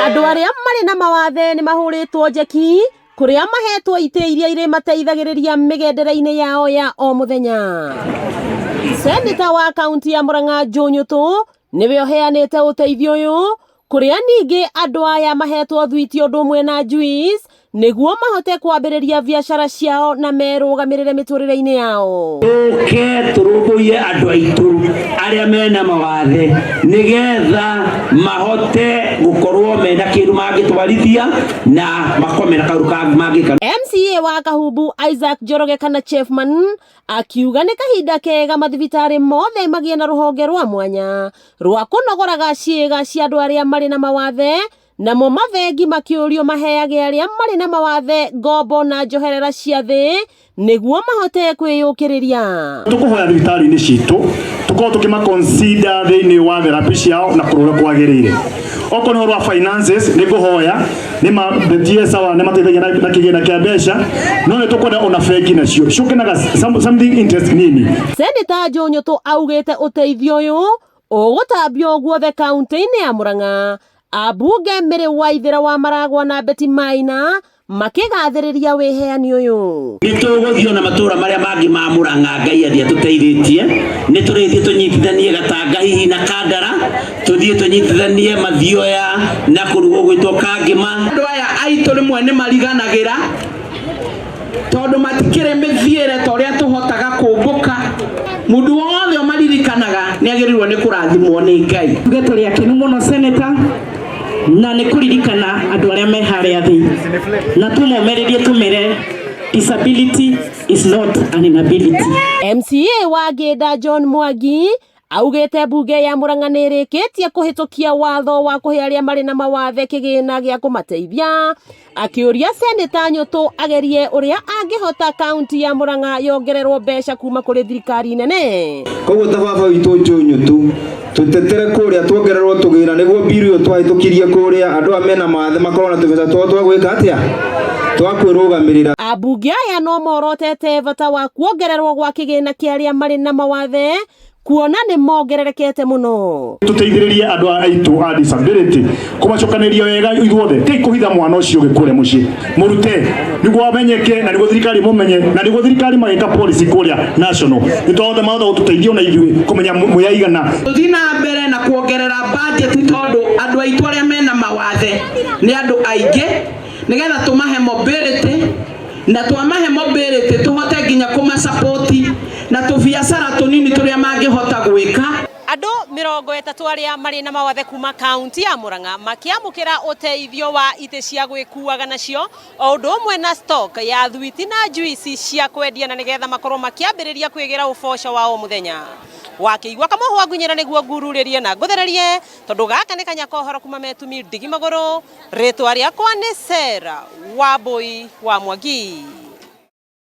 Andũ arĩa marĩ na mawathe nĩ mahũrĩtwo njeki kũrĩa mahetwo itĩ iria irĩmateithagĩrĩria mĩgendere-inĩ yao ya o mũthenya. Seneta wa kaunti ya Murang'a Joe Nyutu nĩwe ũheanĩte ũteithio ũyũ kũrĩa ningĩ andũ aya mahetwo thwiti ũndũ ũmwe na juice nĩguo mahote kwambĩrĩria biacara ciao na merũgamĩrĩre mĩtũrĩre-inĩ yao. Tũke tũrũmbũiye andũ aitũ arĩa mena mawathe nĩgetha mahote gũkorwo mena kĩndũ mangĩtwarithia na makorwo mena kaũndũ mangĩka. MCA wa Kahumbu Isaac Njoroge kana Chefman akiuga nĩ kahinda kega mathibitarĩ mothe magĩe na rũhonge rwa mwanya rwa kũnogoraga ciĩga cia andũ arĩa marĩ na mawathe. Namo mabengi makĩũrio maheage arĩa marĩ na mawathe ngombo na njoherera cia thĩ nĩguo mahote kwĩyũkĩrĩria. Tũkũhoya thibitarĩ-inĩ citũ tũkorwo tũkĩma consider thĩinĩ wa therapy ciao na kũrora kwagĩrĩire. Okorwo nĩ ũhoro wa finances nĩ ngũhoya nĩ ma the TS awa nĩ mateithagia na kĩgĩna kĩa mbeca no nĩ tũkwenda ona bengi nacio ciũke na something interest nini. Seneta Joe Nyũtũ augĩte ũteithio ũyũ ũgũtambio guothe kaunti-inĩ ya Murang'a. Ambunge Mary Waithera wa Maragwa na Betty Maina makĩgathĩrĩria wĩheani ũyũ. Nĩ tũgũthiĩ ona matũra marĩa mangĩ ma Murang'a Ngai athiĩ atũteithĩtie, nĩ tũrĩthiĩ tũnyitithanie Gatanga hihi na Kandara, tũthiĩ tũnyitithanie Mathioya na kũndũ gũgwĩtwo Kangĩma. Andũ aya aitũ rĩmwe nĩ mariganagĩra tondũ matikĩrĩ mĩthiĩre ta ũrĩa tũhotaga kũmbũka. Mũndũ wothe ũmaririkanaga nĩ agĩrĩirwo nĩ kũrathimwo nĩ Ngai. Tuge tũrĩ akenu mũno Senator, na nĩ kũririkana andũ arĩa me harĩa thĩ, na tũmomĩrĩrie tũmere disability is not an inability. MCA wa Ngĩnda John Mwangi Augĩte mbunge ya Murang'a nĩ ĩrĩkĩtie kũhĩtũkia watho wa kũhe arĩa marĩ na mawathe kĩgĩna gĩa kũmateithia, akĩũria Seneta Nyũtũ agerie ũrĩa angĩhota kaunti ya Murang'a yongererwo mbeca kuma kũrĩ thirikari nene. Koguo ta baba witũ Joe Nyũtũ tũtetere kũrĩa tuongererwo tũgĩna nĩguo mbiru ĩyo twahĩtũkirie kũrĩa andũ aya mena mawathe makorwo na tũbeca twao twa gwĩka atĩa twa kwĩrũgamĩrĩra. Ambunge aya no morotete bata wa kuongererwo gwa kĩgĩna kĩa arĩa marĩ na mawathe kuona nĩ mongererekete mũno. Tũteithĩrĩrie andũ aitũ a disability kũmacokanĩria wega ithuothe, ti kũhitha mwana ũcio ũngĩ kũrĩa mũciĩ, mũrute nĩguo amenyeke na nĩguo thirikari mũmenye na nĩguo thirikari magĩka policy kũrĩa national nĩ twahota mahota gũtũteithia ona ithuĩ kũmenya mwĩ aigana. Tũthiĩ na mbere na kuongerera budget tondũ andũ aitũ arĩa mena mawathe nĩ andũ aingĩ, nĩgetha tũmahe mobility na twamahe mobility tũhote nginya kũmasapoti na tũbiacara tũnini tũrĩa mangĩhota gwĩka. Andũ 30 arĩa marĩ na mawathe kuma kaunti ya Murang'a makĩamũkĩra ũteithio wa itĩ cia gwĩkuaga nacio o ũndũ ũmwe na stock ya thwiti na juici cia kwendia na nĩgetha makorwo makĩambĩrĩria kwĩgĩra ũboco wa o mũthenya. Wakĩigua kamũhwa ngunyĩra nĩguo ngururĩrie na ngũthererie tondũ gaka nĩ kanya kohoro kuma Metumi ndigi magũrũ. Rĩtwa rĩakwa nĩ Sarah Wambui wa Mwangi.